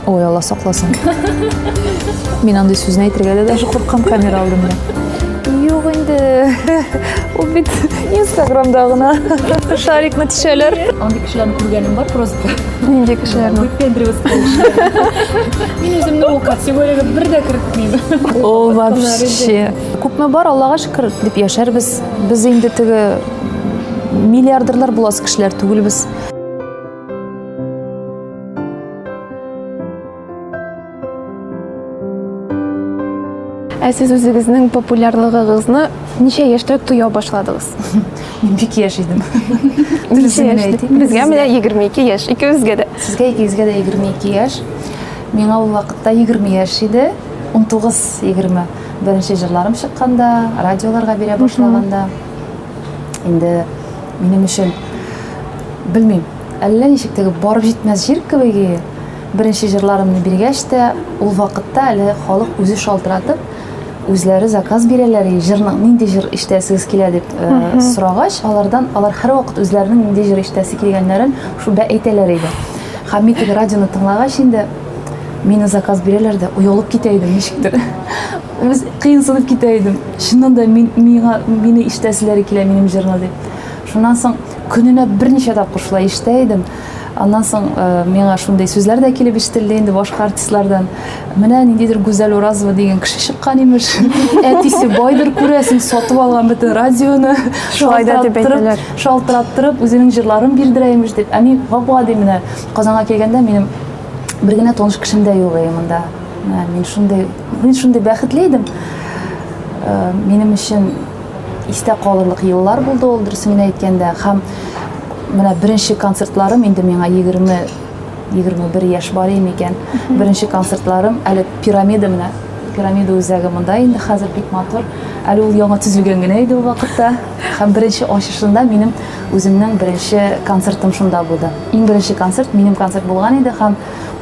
Ой, Алла сакласын. Мин андый сүзне әйтергә дә даже куркам камера алдында. Юк инде. Ул бит Инстаграмда гына шарикны төшәләр. Андый кешеләрне күргәнем бар просто. Нинди кешеләрне? Выпендриваться. Мин үземне ул категориягә бер дә кертмим. Ул вообще. Күпме бар, Аллага шөкер, дип яшәрбез. Без инде теге миллиардерлар буласы кешеләр түгелбез. Ә сез үзегезнең популярлыгыгызны ничә яшьтә тоя башладыгыз? Мин бик яшь идем. Ничә яшьтә? Безгә менә 22 яшь, икебезгә дә. Сезгә икегезгә дә 22 яшь. Миңа ул вакытта 20 яшь иде. 19-20. Беренче җырларым чыкканда, радиоларга бирә башлаганда. Инде минем өчен белмим, әллә ничек теге барып җитмәс җир кебек. Беренче җырларымны биргәч тә, ул вакытта әле халык үзе шалтыратып, үзләре заказ бирәләр, җырның нинди җыр ишетәсегез килә дип э, сорагач, алардан алар һәрвакыт үзләренең нинди җыр ишетәсе килгәннәрен шунда әйтәләр иде. Һәм мин теге радионы тыңлагач инде мине заказ бирәләр дә, оялып китә идем ничектер. Үз кыенсынып китә идем. Чыннан да мин миңа мине ишетәселәре килә минем җырны дип. Шуннан соң көненә берничә тапкыр шулай ишетә идем. Аннан соң э, миңа шундый сүзләр дә килеп ишетелде инде башка артистлардан. Менә ниндидер Гүзәл Уразова дигән кеше чыккан имеш. Әтисе байдыр күрәсең, сатып алган бөтен радионы. Шулай да дип әйтәләр. Шалтыраттырып, үзенең җырларын бирдерә имеш дип. Ә мин гап-гади менә Казанга килгәндә минем бер генә таныш кешем дә юк иде монда. Менә мин шундый, мин шундый бәхетле идем. Э, минем өчен истә калырлык еллар булды ул, дөресен генә әйткәндә. Һәм менә беренче концертларым инде миңа 20 21 яшь бар иде микән. Беренче концертларым әле пирамида менә пирамида үзәге монда инде хәзер бик матур. Әле ул яңа төзелгән генә иде ул вакытта. Һәм беренче ачышында минем үземнең беренче концертым шунда булды. Иң беренче концерт минем концерт булган иде һәм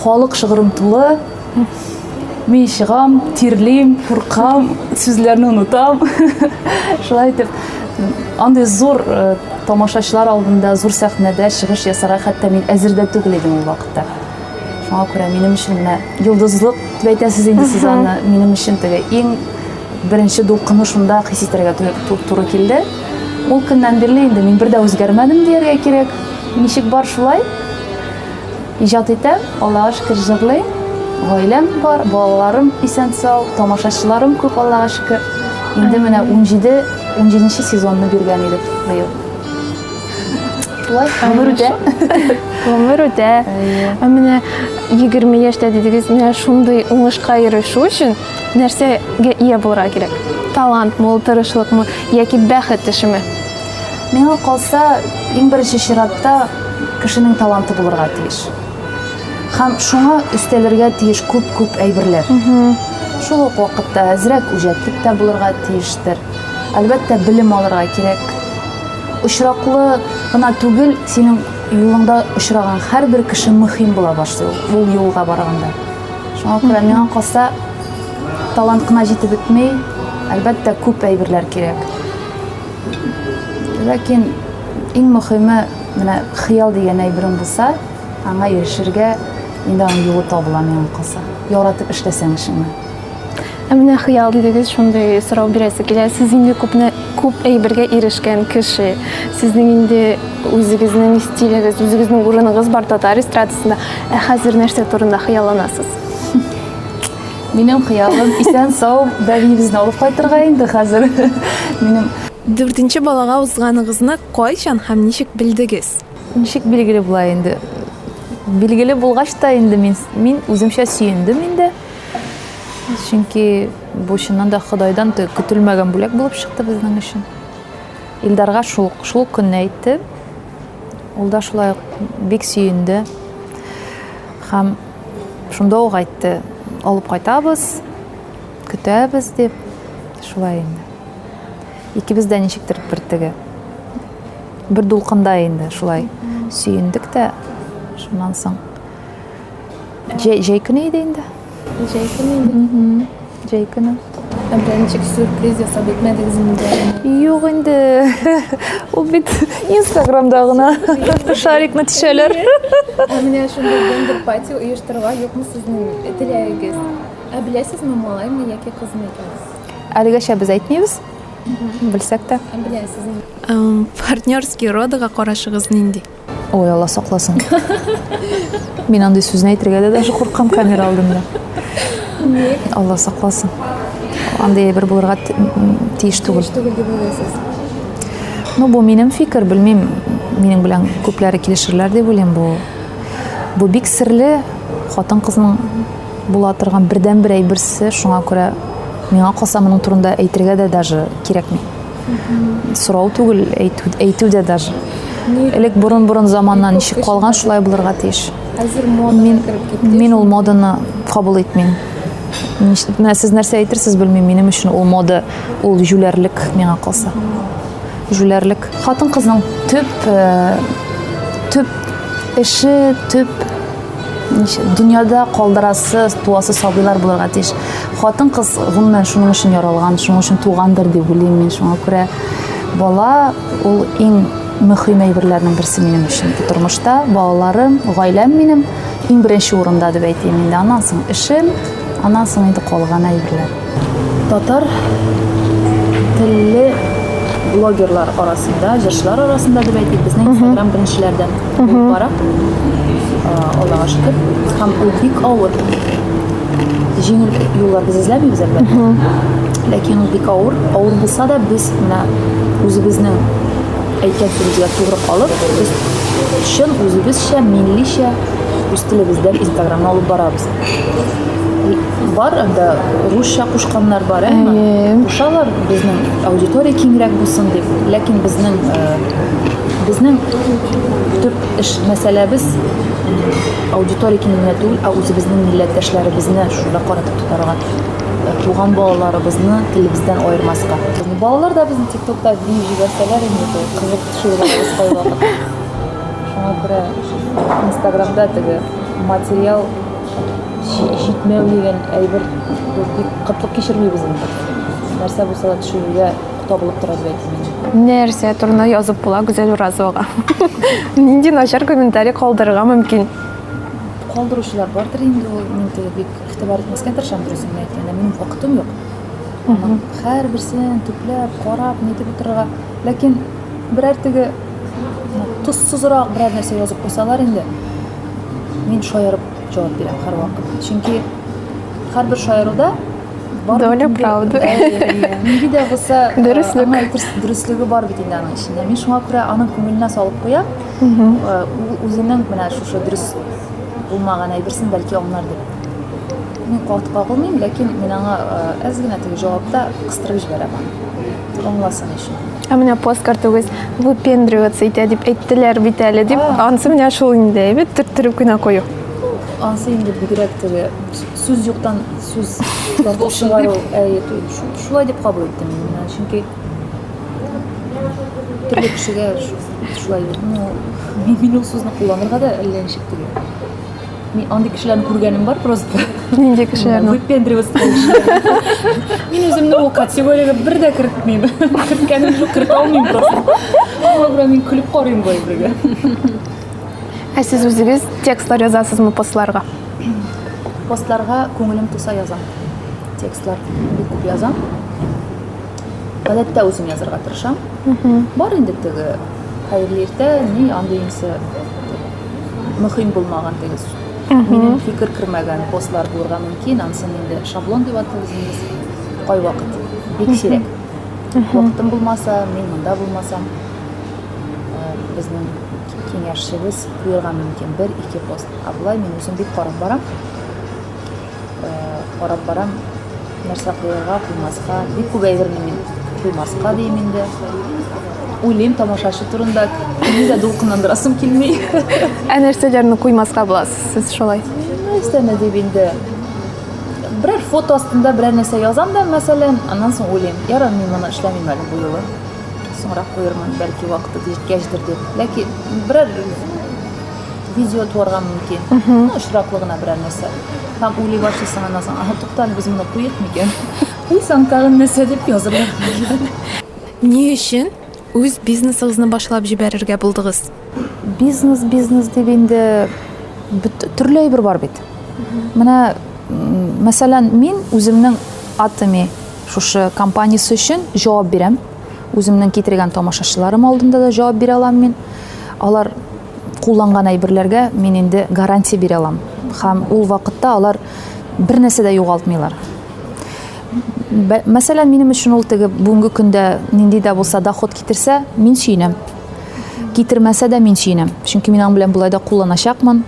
халык шыгрым тулы. Мин чыгам, тирлим, куркам, сүзләрне онытам. Шулай итеп, андый зур э, тамашачылар алдында, зур сәхнәдә чыгыш ясарга хәтта мин әзер дә түгел идем ул вакытта. Шуңа күрә минем өчен менә йолдызлык дип әйтәсез инде сез аны. Минем өчен теге иң беренче дулкыны шунда хис итәргә туры килде. Ул көннән бирле инде мин бер дә үзгәрмәдем дияргә кирәк. Ничек бар шулай. Иҗат итәм, Аллага шөкер, җырлыйм. Гаиләм бар, балаларым исән-сау, тамашачыларым күп, Аллага шөкер. Инде менә 17, 17 сезонны биргән идек быел. Шулай, гомер үтә. Гомер үтә. Ә менә 20 яшьтә дидегез, менә шундый уңышка ирешү өчен нәрсәгә ия булырга кирәк? Талантмы ул, тырышлыкмы яки бәхет эшеме? Миңа калса, иң беренче чиратта кешенең таланты булырга тиеш. Һәм шуңа өстәлергә тиеш күп-күп әйберләр. Шул ук вакытта әзрәк үҗәтлек тә булырга тиештер. Әлбәттә, белем алырга кирәк. Очраклы гына түгел, синең юлыңда очраган һәрбер кеше мөһим була башлый ул юлга барганда. Шуңа күрә миңа калса, талант кына җитеп бетми, әлбәттә, күп әйберләр кирәк. Ләкин иң мөхиме менә хыял дигән әйберең булса, аңа ирешергә инде аның юлы табыла миңа калса. Яратып эшләсәң эшеңне. Ә менә хыял дидегез, шундый сорау бирәсе килә. Сез инде күпне күп әйбергә ирешкән кеше. Сезнең инде үзегезнең стилегез, үзегезнең урыныгыз бар татар эстрадасында. Ә хәзер нәрсә турында хыялланасыз? Минем хыялым исән-сау бәбиебезне алып кайтырга инде хәзер. Минем Дүртенче балага узганыгызны кайчан һәм ничек белдегез? Ничек билгеле була инде? Билгеле булгач та инде мин, мин үземчә сөендем инде. Чөнки бу чыннан да Ходайдан көтелмәгән бүләк булып чыкты безнең өчен. Илдарга шул, шул көнне әйтте. Ул да шулай ук бик сөенде. Һәм Шунда ук әйтте, алып кайтабыз, көтәбез дип. Шулай инде. Икебез дә ничектер бер теге бер дулкында инде шулай сөендек тә. Шуннан соң җәй, җәй көне иде инде. Җәй көне иде. Җәй көне. Ә менә ничек сюрприз ясап бетмәдегез инде? Юк инде. Ул бит Инстаграмда гына шарикны төшәләр. Ә менә шундый гендер пати оештырырга юкмы сезнең теләгегез? Ә беләсезме, малаймы яки кызмы икән? Әлегәчә без әйтмибез. Белсәк тә. Ә беләсез инде. Партнерский родага карашыгыз нинди? Ой, Алла сакласын. Мин андый сүзне әйтергә дә даже куркам камера алдында. Алла сакласын. Андый әйбер булырга тиеш түгел. Тиеш түгел дип уйлыйсыз. Ну, бу минем фикер, белмим, минем белән күпләре килешерләр дип уйлыйм. Бу бу бик серле хатын-кызның була торган бердәнбер әйберсе, шуңа күрә миңа калса моның турында әйтергә дә даже кирәкми. Сорау түгел, әйтү, әйтү дә даже. Элек борын-борын заманнан ничек калган, шулай булырга тиеш. Хәзер модага Мин, кереп китте. мин ул моданы кабул итмим. Менә сез нәрсә әйтерсез, белмим, минем өчен ул мода, ул җүләрлек миңа калса. Җүләрлек. Хатын-кызның төп, э, төп эше, төп дөньяда калдырасы, туасы сабыйлар булырга тиеш. Хатын-кыз гомумән шуның өчен яралган, шуның өчен тугандыр дип уйлыйм мин. Шуңа күрә бала ул иң мөһим әйберләрнең берсе минем өчен бу тормышта. Балаларым, гаиләм минем иң беренче урында дип әйтим инде. Аннан соң эшем, аннан соң инде калган әйберләр. Татар телле блогерлар арасында, җырчылар арасында дип әйтик, безнең Инстаграм беренчеләрдән булып бара. Аллага шөкер. Һәм ул бик авыр. Җиңел юллар без эзләмибез, әлбәттә. Ләкин ул бик авыр. Авыр булса да, без менә үзебезнең әйткән сүзебезгә тугры калып, без чын үзебезчә, милличә үз телебездән Инстаграмны алып барабыз. Бар анда русча кушканнар бар, әйме? Кушалар безнең аудитория киңрәк булсын дип. Ләкин безнең э, безнең төп эш мәсьәләбез аудитория киңлегенә түгел, ә үзебезнең милләттәшләребезне шунда каратып тотарга, э, туган балаларыбызны телебездән аермаска. Балалар да безне ТикТокта биеп җибәрсәләр инде, кызык төшереп алабыз кайвакыт. Шуңа күрә Инстаграмда теге материал җитмәү дигән әйбер бик кытлык кичермибез инде. Нәрсә булса да төшерергә табылып тора дип әйтим инде. Нәрсә турында язып була Гүзәл Уразовага? Нинди начар комментарий калдырырга мөмкин? Калдыручылар бардыр инде ул. Мин теге бик игътибар итмәскә тырышам, дөресен генә әйткәндә. Минем вакытым юк. Аның һәрберсен төпләп, карап, нитеп утырырга. Ләкин берәр теге тозсызрак берәр нәрсә язып куйсалар инде, мин шаярып җавап бирәм һәрвакыт. Чөнки һәрбер шаяруда бар Доля правды. Нинди дә булса дөреслек. Дөреслеге бар бит инде аның эчендә. Мин шуңа күрә аның күңеленә салып куям. Ул үзенең менә шушы дөрес булмаган әйберсен бәлки аңлар дип. Мин каты кагылмыйм, ләкин мин аңа әз генә теге җавапта кыстырып җибәрәм аны. Аңласын өчен. Ә менә пост картыгыз выпендриваться итә дип әйттеләр бит әле дип. Ансы менә шул инде, әйбәт төрттереп кенә кую. Ансы инде бигрәк теге сүз юктан сүз тартып чыгару, әйе, шулай дип кабул иттем мин моны. Чөнки төрле кешегә шулай, ну, мин ул сүзне кулланырга да әллә ничек теге. Мин андый кешеләрне күргәнем бар просто. Нинди кешеләрне? Выпендриваться кешеләрне. Мин үземне ул категориягә бер дә кертмим. Керткәнем юк, кертә алмыйм просто. Шуңа күрә мин көлеп карыйм бу әйбергә. Ә сез үзегез текстлар язасызмы постларга? Постларга күңелем туса язам. Текстлар бик күп язам. Гадәттә үзем язарга тырышам. Бар инде теге хәерле иртә, ни андый инсе мөһим булмаган теге минем фикер кермәгән постлар булырга мөмкин. Анысын инде шаблон дип атыйбыз инде. Кайвакыт бик сирәк. Вакытым булмаса, мин монда булмасам, безнең киңәшчебез куярга мөмкин бер-ике пост. Ә болай мин үзем бик карап барам. Карап барам, нәрсә куярга, куймаска. Бик күп әйберне мин куймаска дим инде. Уйлыйм тамашачы турында, кемне дә дулкынландырасым килми. Ә нәрсәләрне куймаска буласыз сез шулай? Нәрсәне дип инде. Берәр фото астында берәр нәрсә язам да, мәсәлән, аннан соң уйлыйм, ярар, мин моны эшләмим әле бу юлы. Соңрак куермын, бәлки вакыты җиткәчдер дип. Ләкин берәр видео туарга мөмкин. Ну, очраклы гына берәр нәрсә. Һәм уйлый башлыйсың аннан соң, ага, тукта әле, без моны куйык микән? Куйсаң тагын нәрсә дип язырга. Ни өчен үз бизнесыгызны башлап җибәрергә булдыгыз? Бизнес, бизнес дип инде төрле әйбер бар бит. Менә, мәсәлән, мин үземнең Атоми шушы компаниясе өчен җавап бирәм. Үземнең китергән тамашачыларым алдында да җавап бирә алам мин. Алар кулланган әйберләргә мин инде гарантия бирә алам. Һәм ул вакытта алар бер нәрсә дә югалтмыйлар. Мәсәлән, минем өчен ул теге бүгенге көндә нинди дә булса доход китерсә, мин сөенәм. Китермәсә дә мин сөенәм. Чөнки мин аның белән болай да кулланачакмын.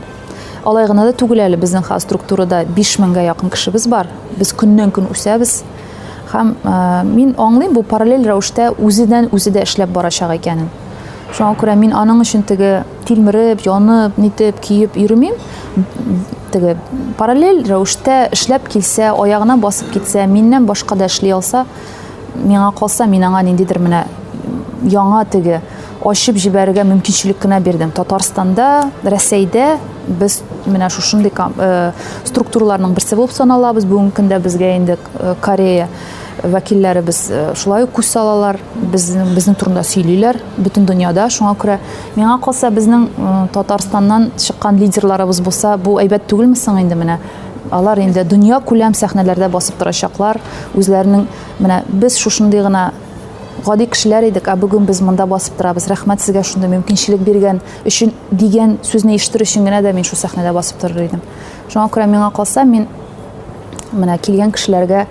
Алай гына да түгел әле, безнең хәзер структурада 5000гә якын кешебез бар. Без көннән-көн үсәбез. Һәм э, мин аңлыйм, бу параллель рәвештә үзеннән үзе дә эшләп барачак икәнен. Шуңа күрә мин аның өчен теге тилмереп, янып, нитеп, көеп йөрмим. Теге параллель рәвештә эшләп килсә, аягына басып китсә, миннән башка да эшли алса, миңа калса, мин аңа ниндидер менә яңа теге ачып җибәрергә мөмкинчелек кенә бирдем. Татарстанда, Рәсәйдә без менә шушындый э, структураларның берсе булып саналабыз. Бүгенге көндә безгә инде э, Корея вәкилләребез э, шулай ук күз салалар, безнең, безнең турында сөйлиләр бөтен дөньяда. Шуңа күрә миңа калса, безнең э, Татарстаннан чыккан лидерларыбыз булса, бу әйбәт түгелме соң инде менә? Алар инде дөнья күләм сәхнәләрдә басып торачаклар, үзләренең менә без шушындый гына гади кешеләр идек, ә бүген без монда басып торабыз. Рәхмәт сезгә шундый мөмкинчелек биргән өчен дигән сүзне ишетер өчен генә дә мин шул сәхнәдә басып торыр идем. Шуңа күрә миңа калса, мин менә килгән кешеләргә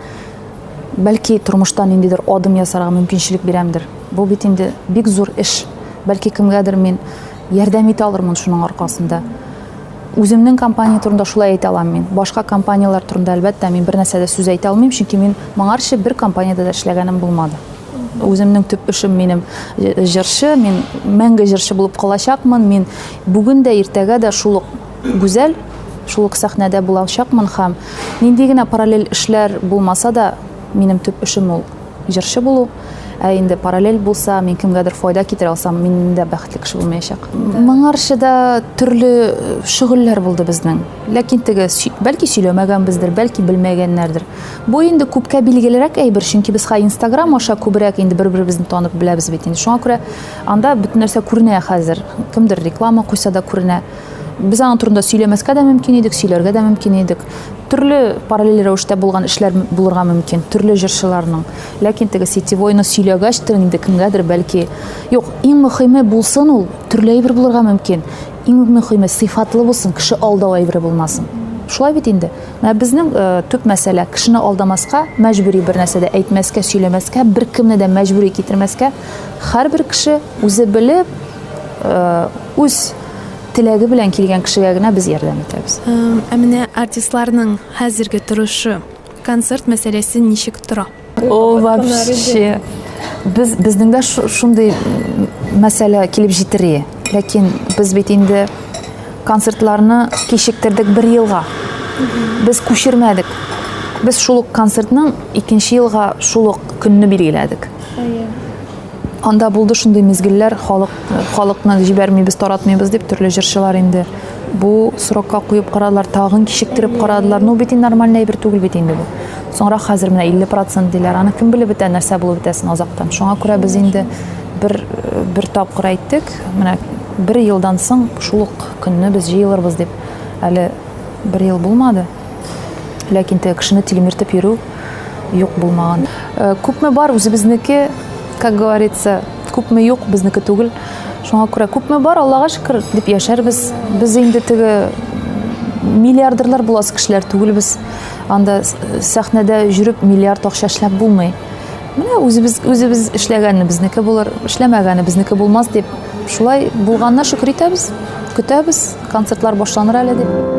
бәлки тормышта ниндидер адым ясарга мөмкинчелек бирәмдер. Бу бит инде бик зур эш. Бәлки кемгәдер мин ярдәм итә алырмын шуның аркасында. Үземнең компания турында шулай әйтә алам мин. Башка компанияләр турында, әлбәттә, мин бер нәрсә дә сүз әйтә алмыйм, чөнки мин моңарчы бер компаниядә дә эшләгәнем булмады. Үземнең төп эшем минем җырчы, мин мәңге җырчы булып калачакмын. Мин бүген дә, иртәгә дә шул ук Гүзәл, шул ук сәхнәдә булачакмын һәм нинди генә параллель эшләр булмаса да, минем төп эшем ул җырчы булу. Ә инде параллель булса, мин кемгәдер файда китерә алсам, мин дә бәхетле кеше булмаячак. Моңарчы да төрле э, шөгыльләр булды безнең. Ләкин теге, бәлки сөйләмәгәнбездер, бәлки белмәгәннәрдер. Бу инде күпкә билгелерәк әйбер, чөнки без хәзер Инстаграм аша күбрәк инде бер-беребезне танып беләбез бит инде. Шуңа күрә анда бөтен нәрсә күренә хәзер. Кемдер реклама куйса да күренә. Без аның турында сөйләмәскә дә мөмкин идек, сөйләргә дә мөмкин идек. Төрле параллель рәвештә булган эшләр булырга мөмкин, төрле җырчыларның. Ләкин теге сетевойны сөйләгәч тә инде кемгәдер бәлки юк, иң мөхиме булсын ул, төрле әйбер булырга мөмкин. Иң мөхиме сыйфатлы булсын, кеше алдау әйбере булмасын. Шулай бит инде. Менә безнең э, төп мәсьәлә кешене алдамаска, мәҗбүри бер нәрсә дә әйтмәскә, сөйләмәскә, беркемне дә мәҗбүри китермәскә. Һәрбер кеше үзе белеп, э, үз теләге белән килгән кешегә генә без ярдәм итәбез. Ә менә артистларның хәзерге торышы, концерт мәсьәләсе ничек тора? О, вообще. Без безнең дә шундый мәсьәлә килеп җитер. Ләкин без бит инде концертларны кичектердек бер елга. Без күчермәдек. Без шул ук концертның икенче елга шул ук көнне билгеләдек. Анда булды шундый мизгелләр, халык халыкны җибәрмибез, таратмыйбыз дип төрле җырчылар инде бу срокка куеп карадылар, тагын кичектереп карадылар. Ну бит инде нормальный әйбер түгел бит инде бу. Соңрак хәзер менә 50% диләр. Аны кем белеп бетә, нәрсә булып бетәсен азактан. Шуңа күрә без инде бер бер тапкыр әйттек, менә бер елдан соң шул ук көнне без җыелырбыз дип. Әле бер ел булмады. Ләкин теге кешене тилмертеп йөрү юк булмаган. Э, күпме бар үзебезнеке, как говорится, күпме юк безнеке түгел. Шуңа күрә күпме бар, Аллага шөкер дип яшәрбез. Без инде теге миллиардерлар буласы кешеләр түгелбез. Анда сәхнәдә йөреп миллиард акча эшләп булмый. Менә үзебез үзебез эшләгәне безнеке булыр, эшләмәгәне безнеке булмас дип шулай булганына шөкер итәбез. Көтәбез, концертлар башланыр әле дип.